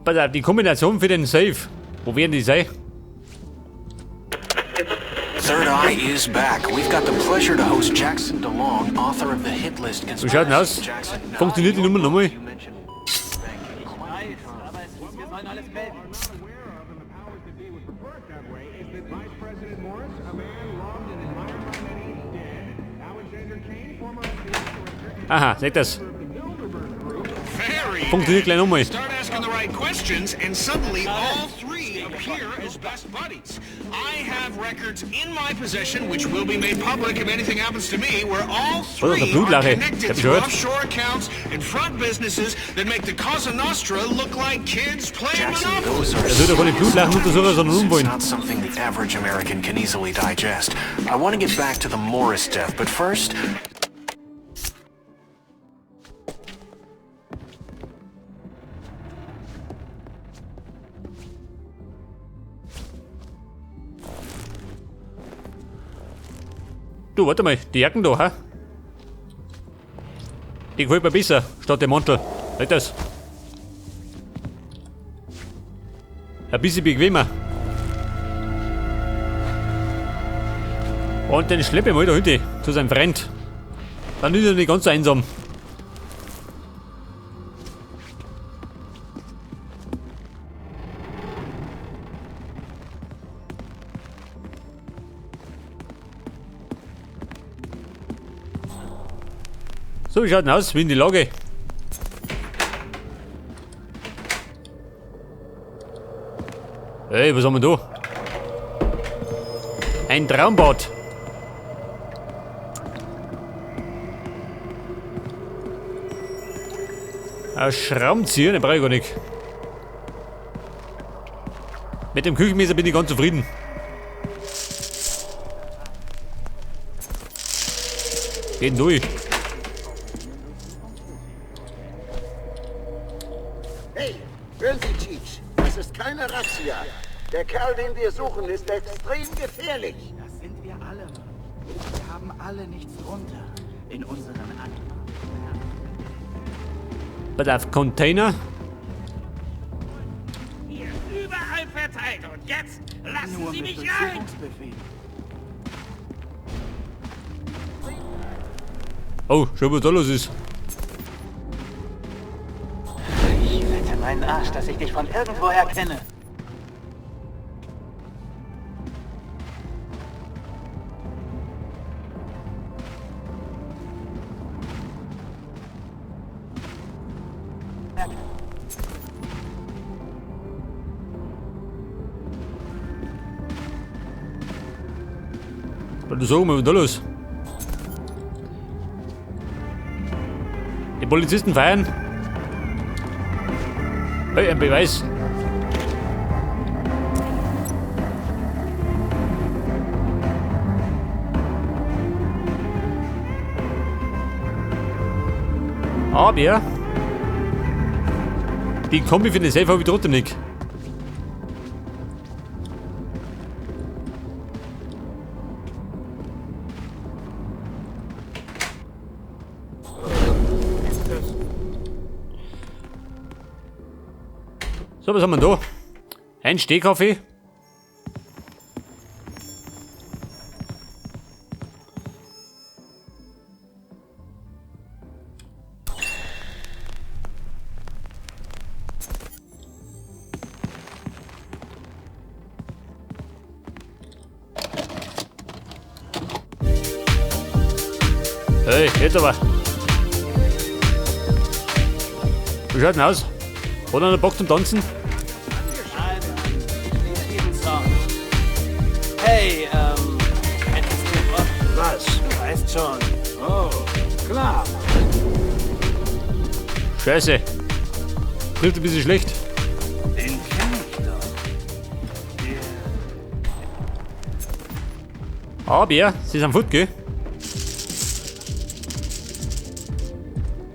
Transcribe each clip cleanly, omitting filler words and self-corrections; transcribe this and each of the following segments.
Pass auf, die Kombination für den Safe. Wo werden die sein? Third Eye is back. We've got the pleasure to host Jackson DeLong, author of the hit list Wie schaut denn aus? Jackson, Funktioniert die Nummer nochmal? you mentioned Ich weiß, aber wir sollen alles melden. Aha, seht das. Very Funktioniert gleich nochmal. Start asking the right questions, and suddenly all three appear as best buddies. I have records in my possession, which will be made public if anything happens to me, where all Oh, der three are Blutlache. connected Ich hab to gehört. offshore accounts and front businesses that make the Cosa Nostra look like kids playing Jackson, Monopoly. those are Das wird doch keine Blutlachen untersuchen, sondern It's umbauen. not something the average American can easily digest. I want to get back to the Morris death, but first, Du, warte mal, die Jacken da, ha? Die gefällt mir besser, statt dem Mantel. Seht das? Ein bisschen bequemer. Und den schleppe ich mal da hinten zu seinem Freund. Dann ist er nicht ganz so einsam. So, wie schaut denn aus? Wie in die Lage? Ey, was haben wir da? Ein Traumbad. Ein Schraubenzieher, den brauche ich gar nicht. Mit dem Küchenmesser bin ich ganz zufrieden. Geht denn durch. Hey, hören Sie, Cheech. Das ist keine Razzia. Der Kerl, den wir suchen, ist extrem gefährlich. Das sind wir alle, Mann. Wir haben alle nichts drunter. In unseren Akten. Pass auf, Container. Hier überall verteilt und jetzt lassen Nur Sie mit mich rein! Durchsuchungsbefehl. Oh, schau, was da los ist. Ich wette meinen Arsch, dass ich dich von irgendwoher kenne. Warte, sag mal, was ist da los? Die Polizisten feiern. Hey, ein Beweis. Aber die Kombi für den Safe habe ich trotzdem nicht. So, was haben wir da? Ein Stehkaffee. Hey, jetzt aber. Wie schaut denn aus? Hat einer Bock zum Tanzen? Alter, ich liebe diesen Song. Hey, hättest du Bock? Was? Du weißt schon. Oh, klar. Scheiße. Trifft ein bisschen schlecht. Den kenn ich doch. Der Aber sie sind fort, gell?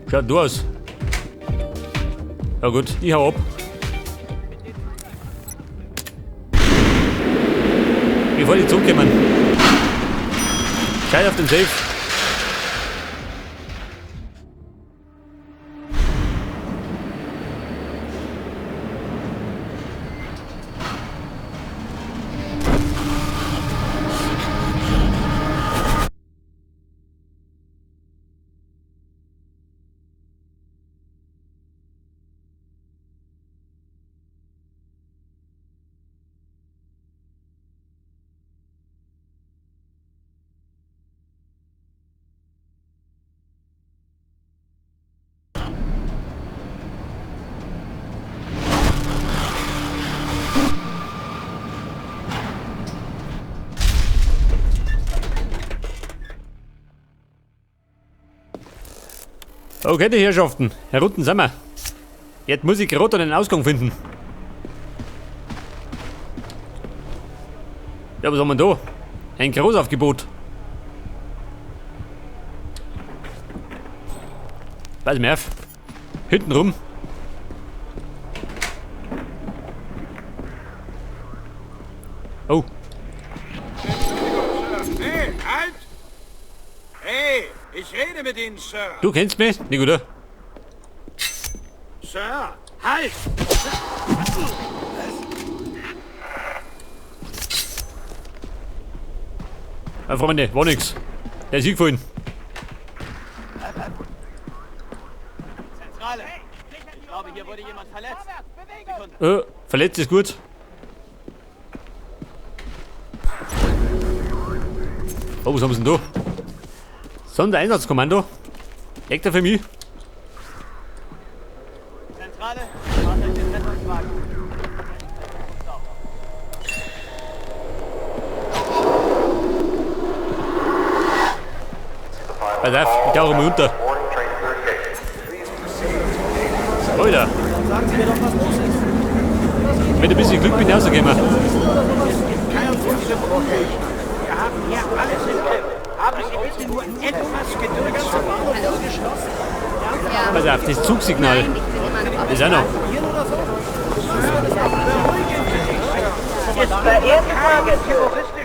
Schaut du aus. Ja gut, ich hau ab. Bevor die zurückkommen. Scheiß auf den Safe. Okay, die Herrschaften. Herunten sind wir. Jetzt muss ich gerade einen Ausgang finden. Ja, was haben wir da? Ein Großaufgebot. Pass mir auf. Hinten rum. Oh. Hey, halt! Hey, ich rede mit Ihnen, Sir. Du kennst mich? Nicht, oder? Sir, halt! Ja, Freunde, war nix. Der ist hingefallen. Zentrale. Ich glaube, hier wurde jemand verletzt. Sekunde. Verletzt ist gut. Oh, was haben sie denn da? Sondereinsatzkommando. Eckt er für mich? Zentrale, Fahrzeug den Rettungswagen. Pass auf, ich tauche mal unter. Alter. Sagen Sie mir doch, was los ist. Mit ein bisschen Glück bin ich rausgekommen. Wir haben hier alles im Griff. Haben Sie bitte nur etwas Geduld. Pass auf, das Zugsignal. Das ist auch noch. Verehrte Fahrgäste,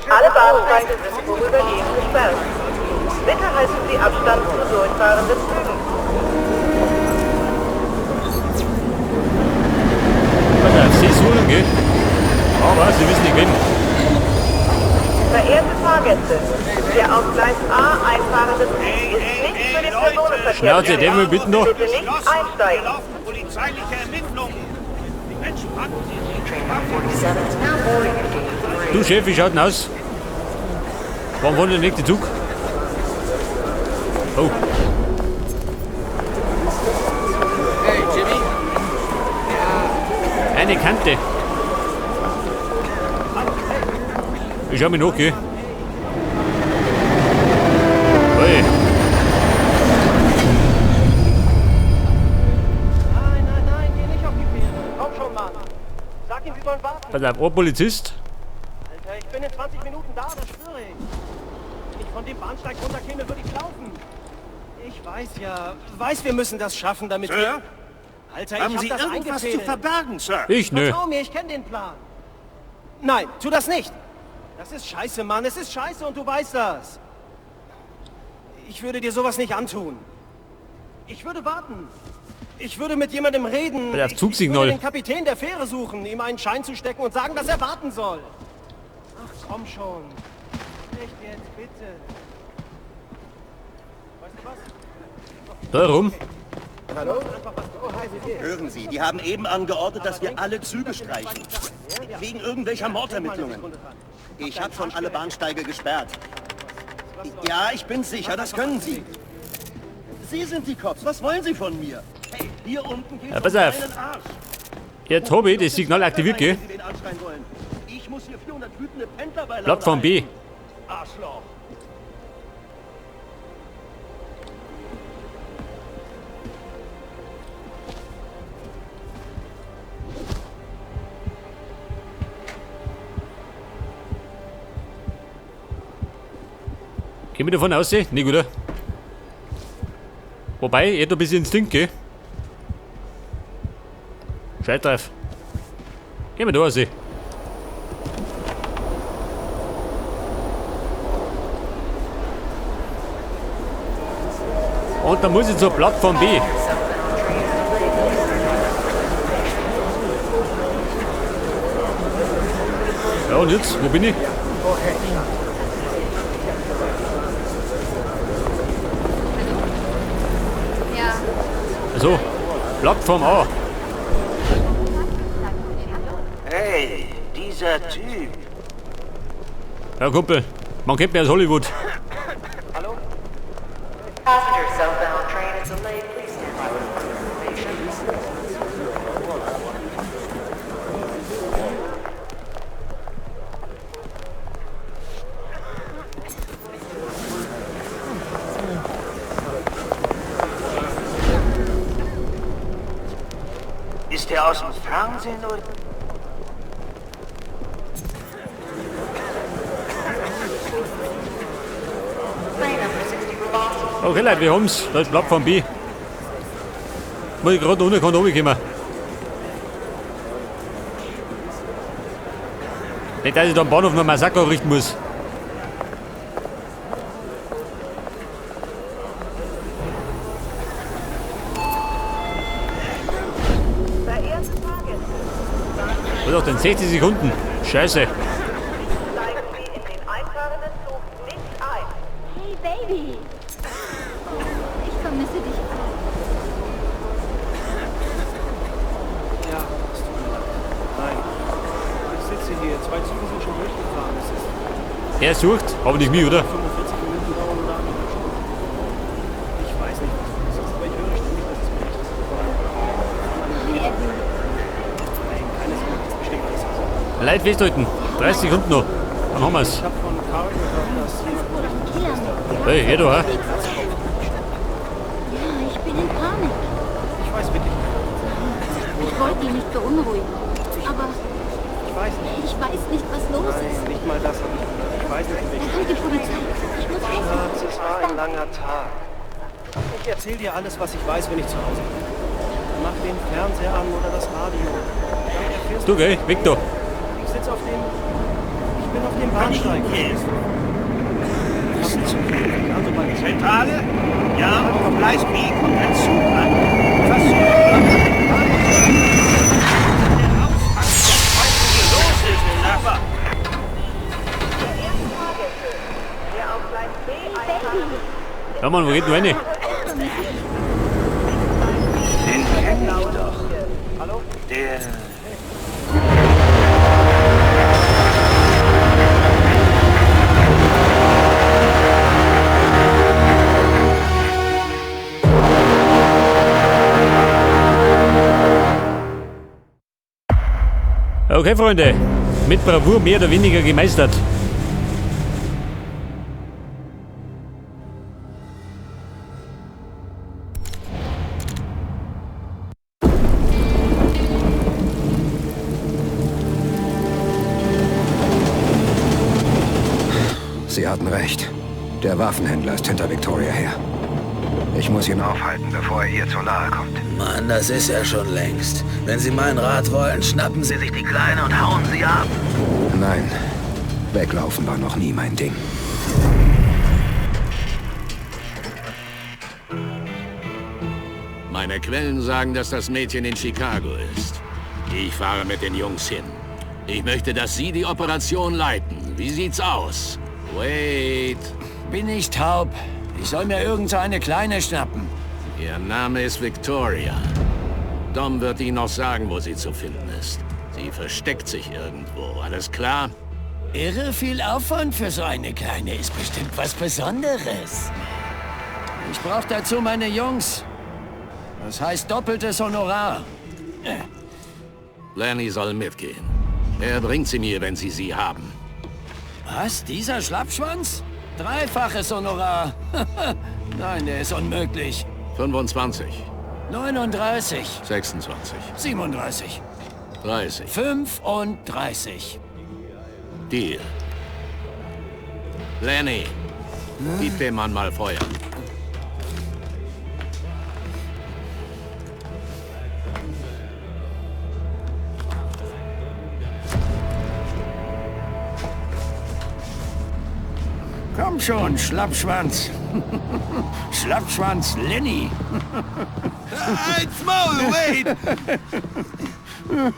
alle Bahnsteige sind vorübergehend gesperrt. Bitte halten Sie Abstand zu durchfahrenden Zügen. Pass auf, sie suchen, gell? Aber sie wissen nicht wen. Verehrte Fahrgäste, der auf Gleis A einfahrende Zug ist nicht für den Personenverkehr. Schnauze, den wir bitten noch. Bitte nicht einsteigen. Hier laufen polizeiliche Ermittlungen. Mensch, packen Sie sich. Du Chef, wie schaut denn aus? Warum wollen denn nicht den Zug? Oh. Hey, Jimmy. Eine Kante. Ich schau mich noch, gell? Hey. Nein, nein, nein, geh nicht auf die Fähre. Komm schon, Mann. Sag ihm, sie sollen warten. Pass auf, ein Polizist. Alter, ich bin in 20 Minuten da, das schwöre ich. Wenn ich von dem Bahnsteig runterkäme, würde ich laufen. Ich weiß ja, wir müssen das schaffen, damit Sir? wir... Alter, ich Haben hab Sie das irgendwas zu eingefädelt. verbergen, Sir? Ich, nö. Vertrau mir, ich kenne den Plan. Nein, tu das nicht. Das ist scheiße, Mann. Es ist scheiße und du weißt das. Ich würde dir sowas nicht antun. Ich würde warten. Ich würde mit jemandem reden. Bei der Ich Zugsignal. würde den Kapitän der Fähre suchen, ihm einen Schein zu stecken und sagen, dass er warten soll. Ach, komm schon. Echt jetzt, bitte. Weißt du was? Warum? Hören Sie, die haben eben angeordnet, dass wir alle Züge streichen. Wegen irgendwelcher Mordermittlungen. Ich habe schon alle Bahnsteige gesperrt. Ja, ich bin sicher, das können Sie. Sie sind die Cops. Was wollen Sie von mir? Hey, hier unten geht's Ja, pass um auf. meinen Arsch. Jetzt hab ich das Signal aktiviert, gell? Wenn Sie den anschreien wollen. Ich muss hier 400 wütende Pendler bei Laune Plattform B. halten. Arschloch. Gehen wir davon aus, nicht, oder? Wobei, ich hätte ein bisschen Instinkt, gell? Scheiß drauf. Gehen wir da raus. Und dann muss ich zur Plattform B. Ja, und jetzt? Wo bin ich? Also, Plattform A. Hey, dieser Typ. Ja, Kumpel, man kennt mich aus Hollywood. Passenger southbound train is delayed. Please stand by for information. Ist der aus dem Fernsehen oder? Okay, Leute, wir haben's. Da ist Plattform B. Muss ich gerade ohne kann runterkommen. Nicht, dass ich da am Bahnhof noch einen Massaker richten muss. Was auch denn 60 Sekunden? Scheiße. Steigen Sie in den einfahrenden Zug nicht ein. Hey, Baby. Oh, ich vermisse dich auch. Ja, es tut mir leid. Nein. Ich sitze hier. 2 Züge sind schon durchgefahren. Es ist Er sucht, aber nicht mich, oder? 45 Minuten dauern oder anderthalb Stunden. Ich weiß nicht, was los ist, aber ich höre ständig, dass es Berichte sind von einem Hey, Abby. Nein, keine Sorge, das ist bestimmt alles so. Leute, festhalten. 30 Sekunden noch. Dann haben wir's. Ich habe von Carl gehört, dass jemand Killer mit. Hey, hier da, hä? Ja, ich bin in Panik. Ich weiß wirklich nicht. Ich wollte ihn nicht beunruhigen. Aber Ich weiß nicht. ich weiß nicht, was los ist. Nein, nicht mal das habe ich gehört. Ich weiß nicht, in Da welchem kommt die Polizei. Ich muss helfen. Schatz, es war ein langer Tag. Ich erzähle dir alles, was ich weiß, wenn ich zu Hause bin. Mach den Fernseher an oder das Radio. Dann erfährst Du, gell? Weg da. Ich sitze auf dem... Ich bin auf dem Bahnsteig. Zentrale? Ja, auf Gleis B kommt ein Zug an. Versucht, los ist, aber Verehrte Fahrgäste, der auf Gleis B einfahrende Ja, Mann, wo geht denn rein? Den kenne ich doch. Hallo? Der... Okay, Freunde. Mit Bravour mehr oder weniger gemeistert. Sie hatten recht. Der Waffenhändler ist hinter Victoria her. Ich muss ihn aufhalten, bevor er ihr zu nahe kommt. Mann, das ist er schon längst. Wenn Sie meinen Rat wollen, schnappen Sie sich die Kleine und hauen sie ab. Nein, weglaufen war noch nie mein Ding. Meine Quellen sagen, dass das Mädchen in Chicago ist. Ich fahre mit den Jungs hin. Ich möchte, dass Sie die Operation leiten. Wie sieht's aus? Wait. Bin ich taub. Ich soll mir irgend so eine Kleine schnappen. Ihr Name ist Victoria. Dom wird Ihnen noch sagen, wo sie zu finden ist. Sie versteckt sich irgendwo, alles klar? Irre viel Aufwand für so eine Kleine ist bestimmt was Besonderes. Ich brauche dazu meine Jungs. Das heißt doppeltes Honorar. Lenny soll mitgehen. Er bringt sie mir, wenn Sie sie haben. Was? Dieser Schlappschwanz? Dreifaches Honorar. Nein, der ist unmöglich. 25, 39, 26, 37, 30. 35. Deal. Lenny, gib dem Mann mal Feuer. Komm schon, Schlappschwanz. Schlappschwanz Lenny. Halt's Maul, Wade!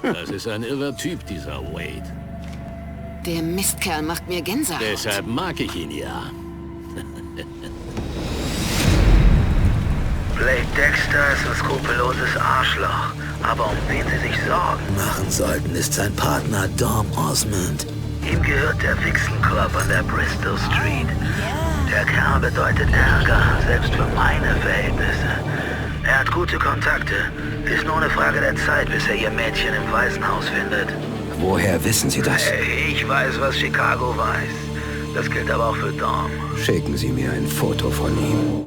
Das ist ein irrer Typ, dieser Wade. Der Mistkerl macht mir Gänsehaut. Deshalb mag ich ihn ja. Blake Dexter ist ein skrupelloses Arschloch. Aber um wen Sie sich Sorgen machen sollten, ist sein Partner Dom Osmond. Ihm gehört der Vixen Club an der Bristol Street. Der Kerl bedeutet Ärger, selbst für meine Verhältnisse. Er hat gute Kontakte. Ist nur eine Frage der Zeit, bis er ihr Mädchen im Waisenhaus findet. Woher wissen Sie das? Ich weiß, was Chicago weiß. Das gilt aber auch für Dom. Schicken Sie mir ein Foto von ihm.